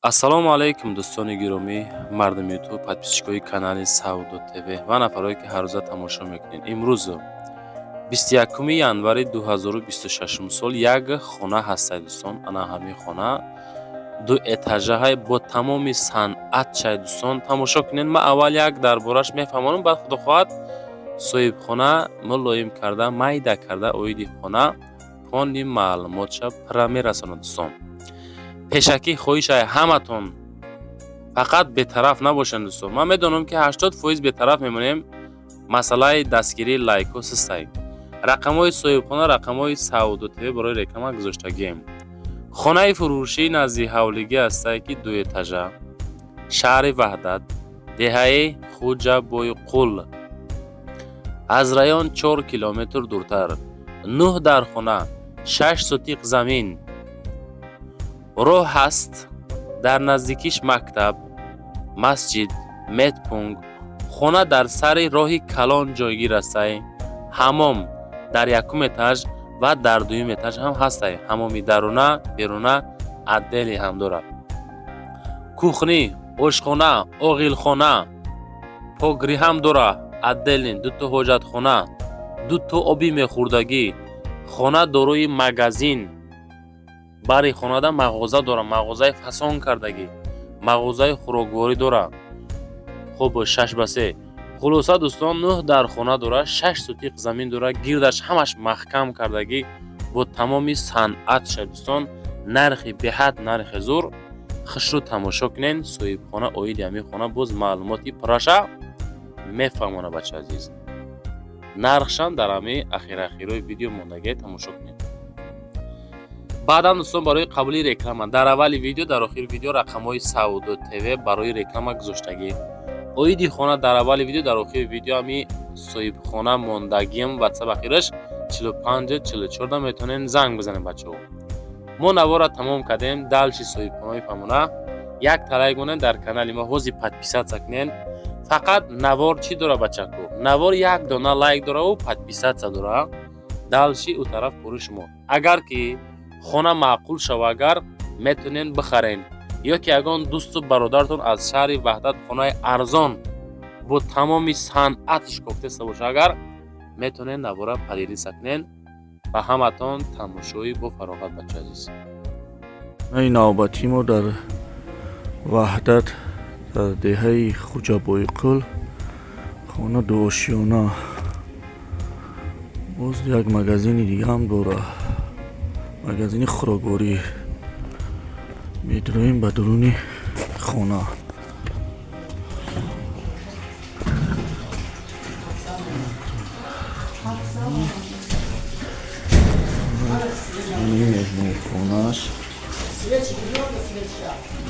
Ассалому алайкум, дӯстони гиромӣ, мардуми Ютуб, подписчикои канали Савдо ТВ ва нафарое, ки ҳаррӯза тамошо мекунед. Имрӯз 21 январи 2026 сол як хона ҳастад, дӯстон. Ана ҳамин хона ду этажаҳай бо тамоми санъатшай, дӯстон, тамошо кунед. Ман аввал як дар бораш мефаҳмонам, баъд, худо хоҳад, соҳибхона мулоим карда, майда карда оиди хона пони маълумотша пурра мерасонад. Дӯстон, пешакӣ хоҳишай ҳаматон, фақат бетараф набошанд. Дӯстон, ман медонам, ки 80% бетараф мемонем. Масъалаи дастгирии лайкҳо систай. Рақамҳои соҳибхона, рақамҳои Савдо ТВ барои реклама гузоштагием. Хонаи фурӯшӣ назди ҳавлигӣ ҳастае, ки дуэтажа, шаҳри Ваҳдат, деҳаи Хуҷабойқул, аз район 4 километр дуртар, нӯҳ дар хона, 6 сотиқ замин, роҳ ҳаст, дар наздикиш мактаб, масҷид, медпункт. Хона дар сари роҳи калон ҷойгир астай. Ҳаммом дар якум этаж ва дар дуюм этаж ҳам ҳастай. Ҳаммоми даруна, беруна отдельный ҳам дорад. Кухни, ошхона, оғилхона, погреб ҳам дора отдельный, дуто ҳоҷатхона, дуто оби мехӯрдагӣ. Хона дорои магазин, бари хонада мағоза дорад, мағозаи фасон кардагӣ, мағозаи хӯрокворӣ дорад. Хуб, 6 ба 3. Хулоса, дӯстон, нӯҳ дар хона дорад, 6 сотиқ замин дорад, гирдаш ҳамаш маҳкам кардагӣ бо тамоми санъатша. Дӯстон, нархи беҳад нархи зур. Хушрӯ тамошо кунед, соҳибхона оиди ҳамин хона боз маълумоти пурраша мефаҳмонад. Бача азиз, нархшам дар ҳамин ахирахирои видео мондагӣ, тамошо кунед. Баъдан, дӯстон, барои қабули реклама дар аввали видео, дар охири видео рақамҳои Савдо ТВ барои реклама гузоштагӣ. Оиди хона дар аввали видео, дар охири видео ҳами соҳибхона мондагиам, ватсап ахираш 45 44, метавонем занг бизанем. Бачаҳо, мо навора тамом кардем. Дальше соҳибхона мефаҳмона. Як лайк монед дар канали мо, ҳозир подписаться кунед. Фақат навор чӣ дора, бачако? Навор як дона лайк дораву подписаться дора. Дальше ӯ тараф кори шумо. Агар ки хона маъқул шава, агар метавонед бихарен, ё ки ягон дӯсту бародаратон аз шаҳри Ваҳдат хонаи арзон бо тамоми санъатш кофтеста боша, агар метавонед навора поделиться кунед. Ба ҳаматон тамошои бо фароғат, бача азиз. Хонаи навбатии мо дар Ваҳдат, дар деҳаи Хуҷабойқул. Хона дуошёна, боз як магазини дига ҳам дора, магазини хӯрокворӣ. Медроем ба дуруни хона. Меҳмонхонаш,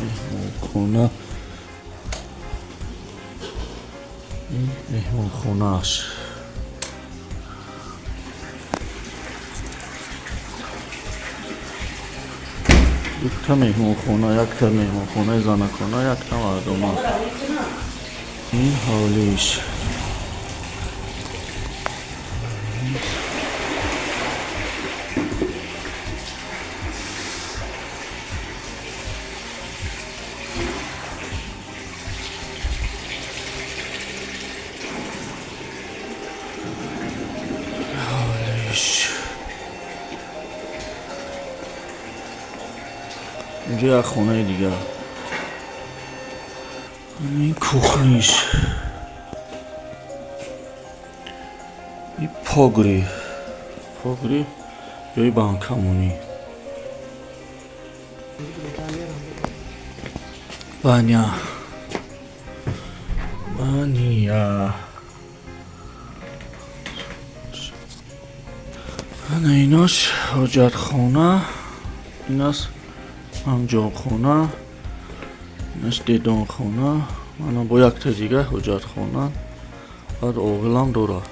меҳмонхона, меҳмонхонааш. Дута меҳмонхона: якта меҳмонхонаи занакона, якта мардона. Ин ҳавлиш. Ҳавлиш. Инҷо як хонаи дигар. Ин кухниш, и погреб, погреб ҷои банкамонӣ, баня, баня. Ана инош ҳоҷатхона, ин аст ҳамҷонхона, инаш дедонхона, мана бо якта дига ҳоҷатхона, баъд оғилам дорад.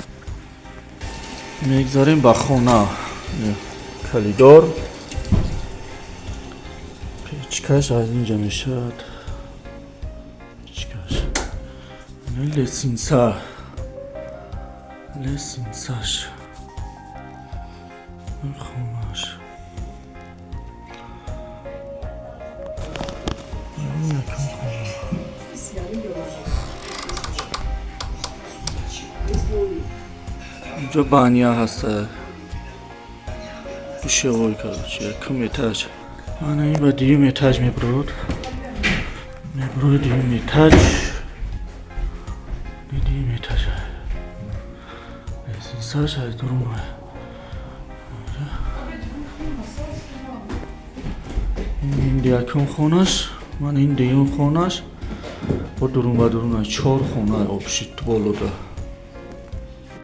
Мегзарем ба хона. Коридор, печкаш аз инҷа мешавад, печкаш, лестница, лестницаш, хонаш. Ин якум хона. Инҷо баня ҳаста. Душевой, короче, якум этаж. Ана ин ба дуюм этаж мебурод. Мебурои дуюм этаж. Дуюм этаж. Лестницаш аз дурум. Ин якум хонаш, ман ин дуюм хонаш. Бо дурум ба дурум чор хона общий болода.